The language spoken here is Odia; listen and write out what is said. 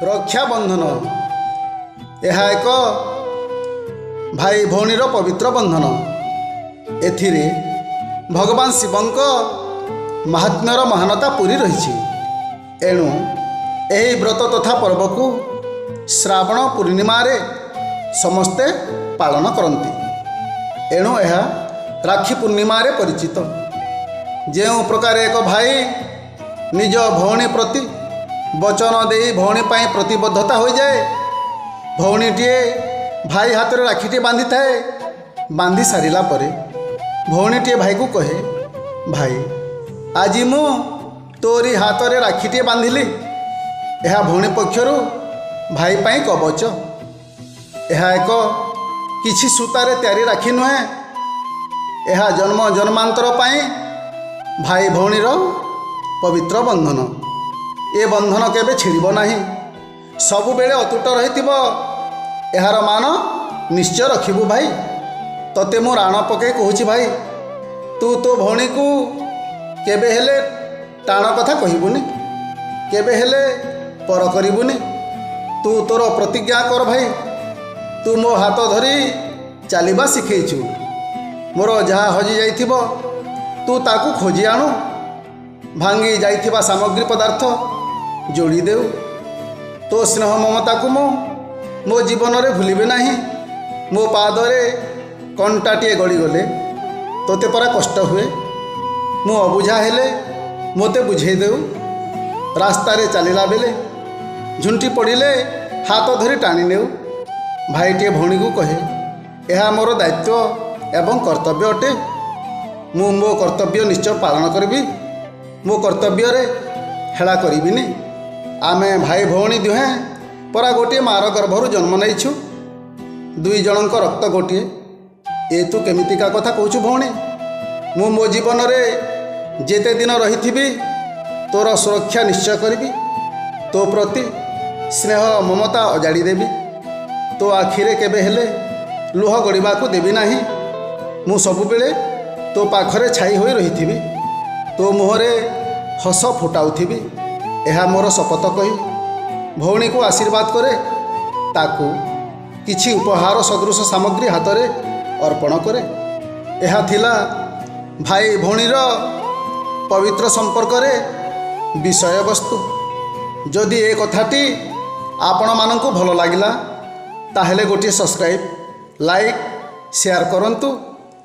ରକ୍ଷାବନ୍ଧନ, ଏହା ଏକ ଭାଇ ଭଉଣୀର ପବିତ୍ର ବନ୍ଧନ। ଏଥିରେ ଭଗବାନ ଶିବଙ୍କ ମାହାତ୍ମ୍ୟର ମହାନତା ପୂରି ରହିଛି। ଏଣୁ ଏହି ବ୍ରତ ତଥା ପର୍ବକୁ ଶ୍ରାବଣ ପୂର୍ଣ୍ଣିମାରେ ସମସ୍ତେ ପାଳନ କରନ୍ତି। ଏଣୁ ଏହା ରାକ୍ଷୀ ପୂର୍ଣ୍ଣିମାରେ ପରିଚିତ। ଯେଉଁ ପ୍ରକାର ଏକ ଭାଇ ନିଜ ଭଉଣୀ ପ୍ରତି ବଚନ ଦେଇ ଭଉଣୀ ପାଇଁ ପ୍ରତିବଦ୍ଧତା ହୋଇଯାଏ, ଭଉଣୀଟିଏ ଭାଇ ହାତରେ ରାକ୍ଷୀଟିଏ ବାନ୍ଧିଥାଏ। ବାନ୍ଧି ସାରିଲା ପରେ ଭଉଣୀଟିଏ ଭାଇକୁ କହେ, "ଭାଇ, ଆଜି ମୁଁ ତୋରି ହାତରେ ରାକ୍ଷୀଟିଏ ବାନ୍ଧିଲି।" ଏହା ଭଉଣୀ ପକ୍ଷରୁ ଭାଇ ପାଇଁ କବଚ। ଏହା ଏକ କିଛି ସୂତାରେ ତିଆରି ରାକ୍ଷୀ ନୁହେଁ। ଏହା ଜନ୍ମ ଜନ୍ମାନ୍ତର ପାଇଁ ଭାଇ ଭଉଣୀର ପବିତ୍ର ବନ୍ଧନ। ଏ ବନ୍ଧନ କେବେ ଛିଡ଼ିବ ନାହିଁ, ସବୁବେଳେ ଅତୁଟ ରହିଥିବ। ଏହାର ମାନ ନିଶ୍ଚୟ ରଖିବୁ ଭାଇ। ତତେ ମୁଁ ରାଣ ପକାଇ କହୁଛି ଭାଇ, ତୁ ତୋ ଭଉଣୀକୁ କେବେ ହେଲେ ଟାଣ କଥା କହିବୁନି, କେବେ ହେଲେ ପର କରିବୁନି। ତୁ ତୋର ପ୍ରତିଜ୍ଞା କର ଭାଇ। ତୁ ମୋ ହାତ ଧରି ଚାଲିବା ଶିଖେଇଛୁ। ମୋର ଯାହା ହଜି ଯାଇଥିବ, ତୁ ତାକୁ ଖୋଜି ଆଣୁ। ଭାଙ୍ଗି ଯାଇଥିବା ସାମଗ୍ରୀ ପଦାର୍ଥ ଯୋଡ଼ି ଦେଉ। ତୋ ସ୍ନେହ ମମତାକୁ ମୁଁ ମୋ ଜୀବନରେ ଭୁଲିବି ନାହିଁ। ମୋ ପାଦରେ କଣ୍ଟାଟିଏ ଗଳିଗଲେ ତୋତେ ପରା କଷ୍ଟ ହୁଏ। ମୁଁ ଅବୁଝା ହେଲେ ମୋତେ ବୁଝେଇ ଦେଉ। ରାସ୍ତାରେ ଚାଲିଲା ବେଳେ ଝୁଣ୍ଟି ପଡ଼ିଲେ ହାତ ଧରି ଟାଣି ନେଉ। ଭାଇଟିଏ ଭଉଣୀକୁ କହେ, ଏହା ମୋର ଦାୟିତ୍ୱ ଏବଂ କର୍ତ୍ତବ୍ୟ ଅଟେ। ମୁଁ ମୋ କର୍ତ୍ତବ୍ୟ ନିଶ୍ଚୟ ପାଳନ କରିବି। ମୋ କର୍ତ୍ତବ୍ୟରେ ହେଳା କରିବିନି। ଆମେ ଭାଇ ଭଉଣୀ ଦୁହେଁ ପରା ଗୋଟିଏ ମାର ଗର୍ଭରୁ ଜନ୍ମ ନେଇଛୁ। ଦୁଇ ଜଣଙ୍କ ରକ୍ତ ଗୋଟିଏ। ଏ ତୁ କେମିତିକା କଥା କହୁଛୁ ଭଉଣୀ? ମୁଁ ମୋ ଜୀବନରେ ଯେତେ ଦିନ ରହିଥିବି, ତୋର ସୁରକ୍ଷା ନିଶ୍ଚୟ କରିବି। ତୋ ପ୍ରତି ସ୍ନେହ ମମତା ଅଜାଡ଼ି ଦେବି। ତୋ ଆଖିରେ କେବେ ହେଲେ ଲୁହ ଗଡ଼ିବାକୁ ଦେବି ନାହିଁ। ମୁଁ ସବୁବେଳେ ତୋ ପାଖରେ ଛାଇ ହୋଇ ରହିଥିବି, ତୋ ମୁହଁରେ ହସ ଫୁଟାଉଥିବି। ଏହା ମୋର ଶପଥ କହି ଭଉଣୀକୁ ଆଶୀର୍ବାଦ କରେ। ତାକୁ କିଛି ଉପହାର ସଦୃଶ ସାମଗ୍ରୀ ହାତରେ ଅର୍ପଣ କରେ। ଏହା ଥିଲା ଭାଇ ଭଉଣୀର ପବିତ୍ର ସମ୍ପର୍କରେ ବିଷୟବସ୍ତୁ। ଯଦି ଏ କଥାଟି ଆପଣମାନଙ୍କୁ ଭଲ ଲାଗିଲା, ତାହେଲେ ଗୋଟିଏ ସବସ୍କ୍ରାଇବ୍, ଲାଇକ୍, ସେୟାର କରନ୍ତୁ।